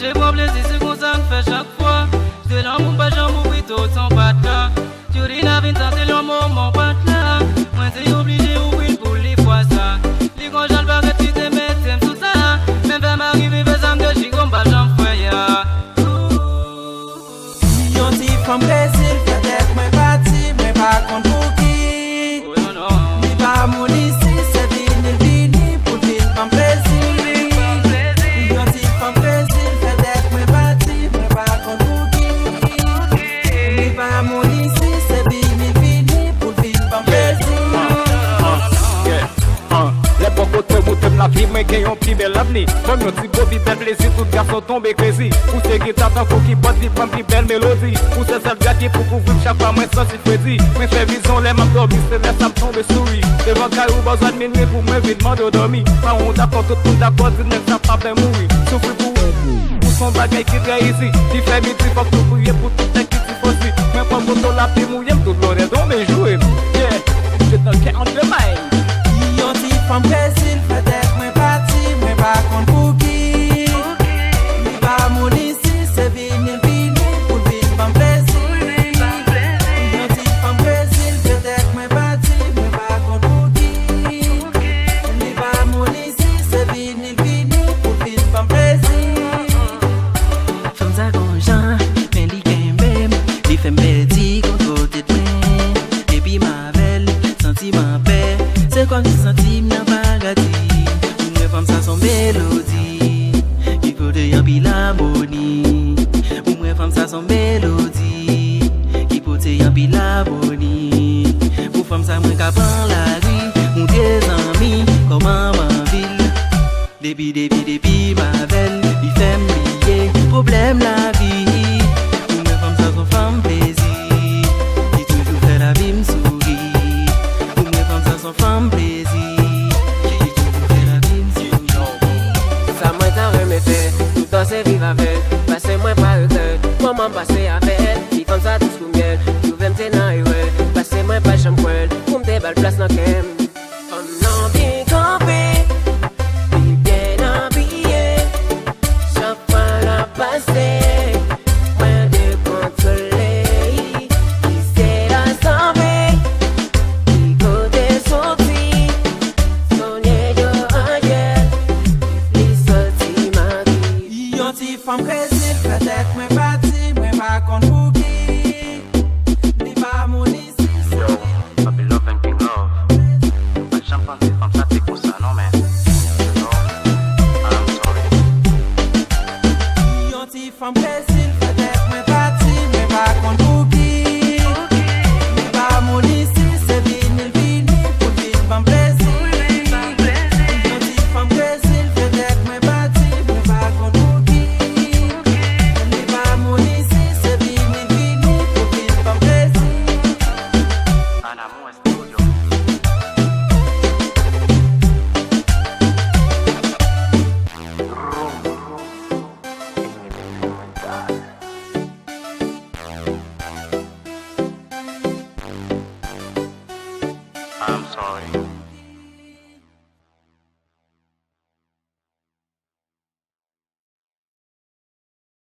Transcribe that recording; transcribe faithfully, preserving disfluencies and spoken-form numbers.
Te pran plezi, se konsa n fè chak fwa. Se lanmou m pa janm oubli tout san pa t la. Jodi n a vin santi l yon moman w pa t la. Mwen te oblije ouvri l pou li fwa sa. Li gon jan l parèt ki te mete m sou sa. Menm fè m arive fè sa m te jire w m pa janm fè a. Yon ti fanm Brezil, petèt mwen pati, mwen pa konn pouki. Li pa moun isi, se vini l vini pou l vin ban m plezi. Yon ti fanm Brezil, petèt mwen pati, mwen pa konn pouki. Li pa moun isi, se vini l vini pou l vin ban m plezi. Lè bò kote w moute m lavi, mwen gen yon pi bèl avni. Ban m yon ti gwo pi bèl plezi, tout gason tonbe krezi. Ou se gita tankou kibòd, li ban m pi bèl melodi. Ou se sèl gad ki pou kouvri m chak fwa mwen santi fredi. Mwen fè vizyon lè m ap dòmi, se lè sa m tonbe souri. Devan kay ou bò zòn minwi pou mwen vin mande w dòmi. Pa yon dakò, tout moun dakò, di nèg sa pa fè mouri. Soufri pou ou, ou se yon bagay ki trè izi. Li fè midi, fòk nou priye pou tout nèg ki tifosi. Mwen pran foto lapli mouye m, tout lòt nèg tonbe joure m. Yeah, je t'en care on the mind. Yon ti fanm Brezil, petèt mwen pati, mwen pa konn pouki. Li pa moun isi, se vini l vini pou l vin ban m plezi. Yon ti fanm Brezil, petèt mwen pati, mwen pa konn pouki. Li pa moun isi, se vini l vini pou l vin ban m plezi. Fanm sa gon jan, men li kenbe m, li fè m pèdi kontwòl tèt mwen. Depi m avè l, santi m anpè, se kòmsi santi m nan paradi. Pou mwen fanm sa se yon melodi ki pote anpil amoni. Pou mwen fanm sa se yon melodi ki pote anpil amoni. Pou fanm sa mwen ka pran lari, montre zanmi kòman m anvi l. Depi, depi, depi m avè l, li fè m bliye pwoblèm lavi. Pou mwen fanm sa se yon fanm plezi, ki toujou fè lavi m souri. Pou mwen fanm sa se yon fanm plezi, ki toujou fè lavi m souri. Sa mwen ta renmen fè, toutan se viv avè l. Pase mwen pa regrèt, moman m pase avè l. Ti fanm sa dous kou myèl, twouve m te nan erè. Pase mwen pa janm kwè l, pou m te ba l plas nan kè m. Fanm nan byen kanpe, li byen abiye. Chak fwa l ap pase, mwen dekontwole. Ki se la sanble, ki kote soti, sonye yo anjèl, li soti mari. Yon ti fanm Brezil, petèt mwen pati, mwen pa konn pouki. Li pa moun isi. Yo, anpil love and king love. Mwen pa janm panse fanm sa te konsa non, men, you know, I'm sorry. Yon ti fanm Brezil.